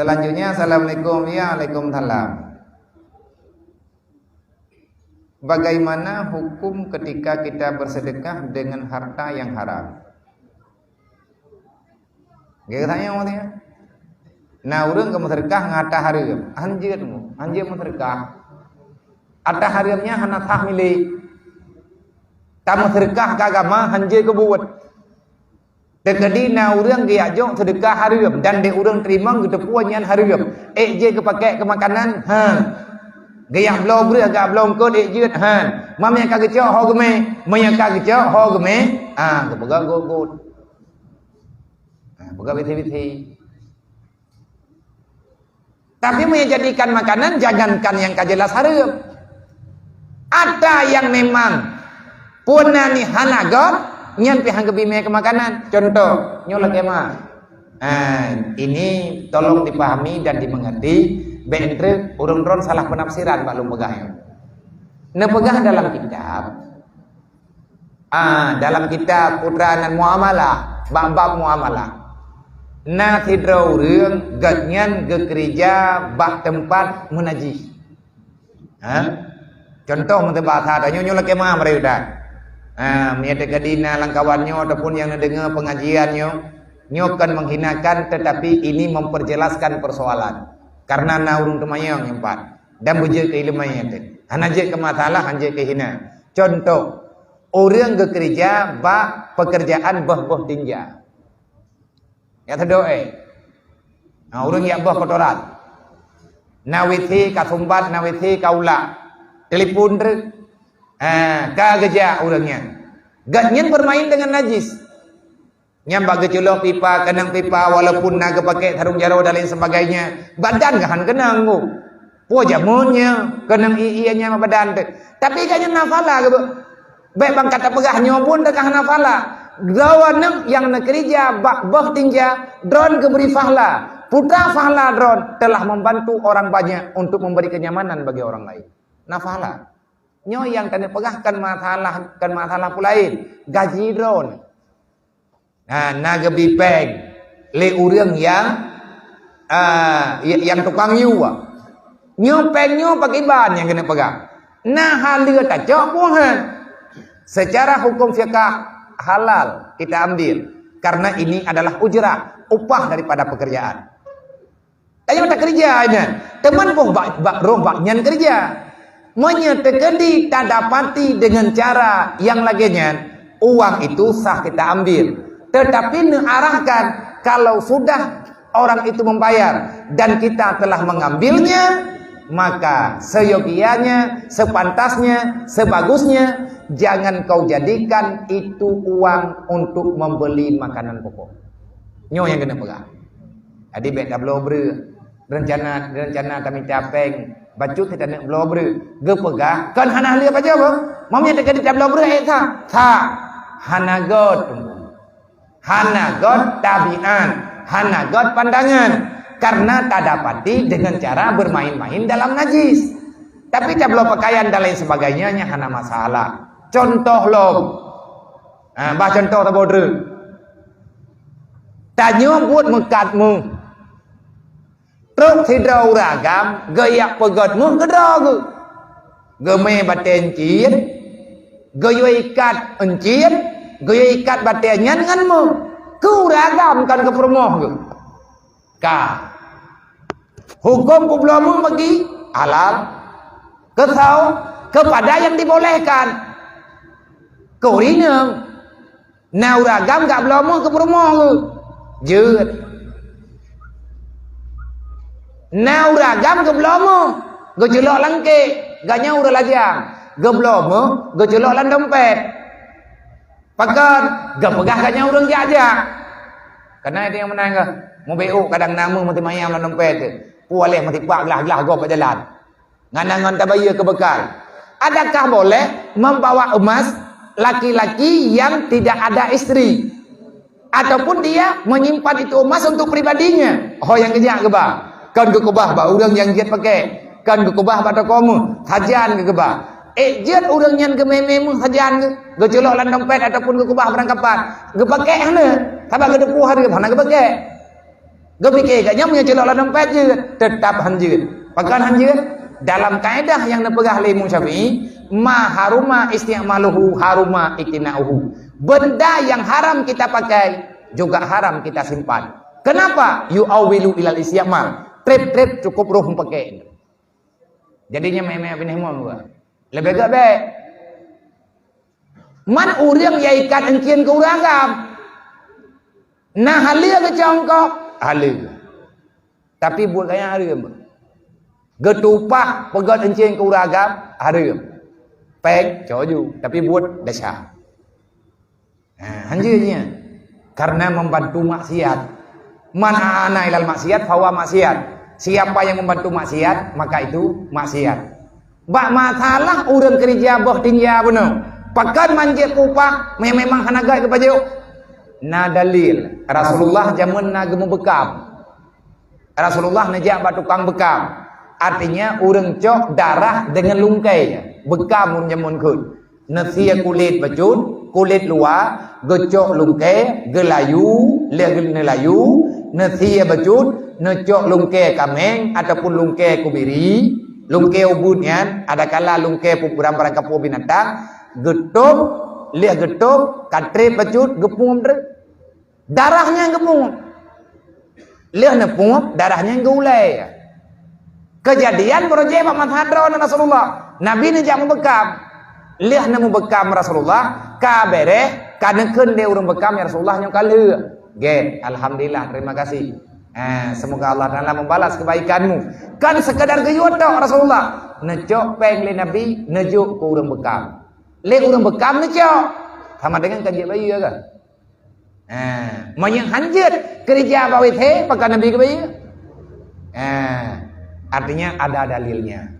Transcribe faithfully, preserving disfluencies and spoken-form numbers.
Selanjutnya, assalamualaikum. Ya, waalaikumsalam. Bagaimana hukum ketika kita bersedekah dengan harta yang haram? Geutanyoe dia. Nah, ureuëng ka meuseudeukah ngon harta hareuem, hanjeuet mu, hanjeuet meuseudeukah. Harta hareuem nyan hana sah milék. Tameuseudeukah keu agama hanjeuet keubuet. Teukeudi na ureuëng geujak jok seudeukah hareuem dan di ureuëng teurimong geuteupeue nyan hareuem. Ék jeuet geupakèk keu makanan? Han. Geujak bloe breueh, geujak bloe eungkôt, ék jeuet? Han. Meunyo ka geucok ho geumé, meunyo ka geucok ho geumé, ah, geupeugah gôt-gôt. Ah, peugah bithi-bithi. Tapi meunyo jadikan makanan, jangankan nyang ka jeulaih hareuem. Ata nyang memang peue nan hana gét, nyan pih han geubri mé keu makanan. Contoh, nyoe lakèe meu'ah. Ah, ini tolong dipahami dan dimengerti, bèk enteuk ureuëng droen salah penafsiran bak lôn peugah nyoe. Neupeugah dalam kitab, Ah, dalam kitab Putra nan Muamalah, bab-bab muamalah. Na sidroe ureuëng gobnyan geukeurija bak teumpat meunajih. Ha? Contoh, meunyoe basa tanyoe nyoe lakèe meu'ah meureudah. Ha, meunyoe teukeudi na lam kawan nyoe ataupun nyang neudeungoe pengajian nyoe, nyoe kon menghinakan, tetapi ini memperjelaskan persoalan. Karena na ureuëng teumanyong nyan pat dan beujeuet keu ileumèe nyan teuh. Hana jeuet keu masalah, hana jeuet keu hina. Contoh, ureuëng geukeurija bak peukeurjaan boh-boh tinja. Nyang teudoe, eh. Ha, ureuëng jak boh kotoran. Na WC ka sumbat, na WC ka ulak. Telepon treuk. Ha, ka geujak ureuëng nyan. Gobnyan bermain dengan najis. Nyan bak geuceuloh pipa, keunong pipa, walaupun na geupakèk sarong jaroe dan lain sebagainya, badan geuh han keunong, Bu. Peue jameun nyan, keunong ié-ié nyan bak badan teuh. Tapi gobnyan na phala geuh, Bu. Bèk ban ka tapeugah nyoe buet teuka hana phala. Droeneuh nyang neukeurija bak boh tinja, droen geubri phala. Putra phala droen telah membantu orang banyak untuk memberi kenyamanan bagi orang lain. Na phala. Nyoe nyang taneuk peugah kon masalah, kon masalah peue laén. Gaji droen. Ha, na geubri péng lé ureuëng nyang, ah, nyang tukang yue. Nyoe péng nyoe pakriban nyang keuneuk peugah. Na haleue tacok buhan. Secara hukum fikah halal kita ambil karena ini adalah ujrah, upah daripada pekerjaan. Tanyoe takeurija nyan, teuma boh bak, bak roh bak nyan keurija. Meunyoe teukeudi tadapati deungon cara nyang lagèe nyan, uang itu sah kita ambil. Tetapi neuarahkan, kalau sudah orang itu membayar dan kita telah mengambilnya, maka seyogianya, sepantasnya, sebagusnya, jangan kau jadikan itu uang untuk membeli makanan pokok. Nyoe nyang keuneuk peugah. Jadi bèk tabloe breueh. Reuncana, reuncana tamita péng bacut taneuk bloe breueh. Geupeugah kon hana lheueh pajoh boh. Meunyoe teukeudi tabloe breueh, eh, sa. Sa. Hana gét. Hana gét tabiat. Hana gét pandangan. Karena tadapati dengan cara bermain-main dalam najis. Tapi tabloe pakaian dan lain sebagainya, nyan hana masalah. Contoh lom. Ha, bah contoh saboh treuk. Tanyoe buet meukat méuh. Trok sidroe ureuëng agam geujak peugét méuh keudroe geuh. Geumé batée euncit, geuyue ikat euncit, geuyue ikat batée nyan ngon méuh. Keu ureuëng agam kon keu peurumoh geuh. Ka. Huköm peubloe méuh bagi halal. Keu soe? Keupada nyang dibolehkan. Keu ureuëng inong. Na ureuëng agam geubloe méuh keu peurumoh geuh. Jeuet. Na ureuëng agam geubloe méuh, geuculok lam kék, geunyang ureuëng lajang. Geubloe méuh, geuculok lam dompet. Pakon? Geupeugah geunyang ureuëng jak-jak. Keunan nyang meunan geuh. Mubeuôk kadang na méuh meuteumanyam lam dompet teuh. Puléh meusipak glah-glah gob bak jalan. Ngon angon tabayeue keu beukal. Adakah boleh membawa emas laki-laki yang tidak ada istri? Ataupun dia menyimpan itu emas untuk pribadinya? Ho nyang geujak geuba. Kon geukeubah bak ureuëng nyang jeuet pakai. Kon geukeubah bak toko méuh. Sajan geukeubah. Ék jeuet ureuëng nyan geumé-mé méuh sajan geuh, geuculok lam dompet ataupun geukeubah barangkapat. Geupakai hana. Sabab geuteupeue hareuem hana geupakai. Geupike geuh nyan meunyoe ceulok lam dompet jeuet, teutap han jeuet. Pakon han jeuet? Dalam kaedah nyang neupeugah lé Imam Syafi'i, "Ma haruma isti'maluhu haruma iqtina'uhu." Benda yang haram kita pakai, juga haram kita simpan. Kenapa? Yu'awwilu ilal isti'mal. Treb-treb cukup roh meupakai. Jadi nyan meu'en-meu'en binéh mon buka. Leubeh gét bék. Man ureuëng nyang ikat euncien keu ureuëng agam. Na haleue geucok kok? Haleue. Tapi buet gaya hareuem. Geutupah peugét euncien keu ureuëng agam, hareuem. Péng, cok ju, tapi buet desya. Ha, han jeuet nyan. Karena membantu maksiat. Man a'ana ilal maksiat, fahuwa maksiat. Siapa yang membantu maksiat, maka itu maksiat. Bak masalah ureuëng keurija boh tinja bunoe, pakon manjeuet upah, me-, memang hana gét geupajoh. Na dalil, Rasulullah jameun na geumubekam. Rasulullah neujak bak tukang bekam. Artinya, ureuëng cok darah deungon lungkée. Bekam ureuëng jameun kheun. Neusie kulét bacut, kulét luwa, geucok lungkée, geulayu, lheueh geu-, neulayu, neusie bacut, neucok lungkée kaméng ataupun lungkée kubiri, lungkée ubeuet nyan, adakala lungkée pu-, barang-barang kapô binatang, geutôb, lheueh geutôb, ka treb bacut, geupuem treb. Darah nyan geupuem. Lheueh neupuem, darah nyan geuulée. Keujadian beurujée bak masa droe Rasulullah. Nabi neujak mubekam. Lheueh neumubekam Rasulullah, ka béréh, ka neukheun lé ureuëng bekam, "Ya Rasulullah, nyoe ka lheueh." Gét, alhamdulillah, terima kasih. Eh, semoga Allah Taala membalas kebaikanmu. Kan sekadar geuyue tok Rasulullah. Neucok péng lé Nabi, neujok keu ureuëng bekam. Lé ureuëng bekam neucok. Sama dengan kan jeuet bayeue kan? Ha, meunyoe han jeuet keurija bak W C, pakon Nabi geubayeue? Ha, artinya ada dalilnya.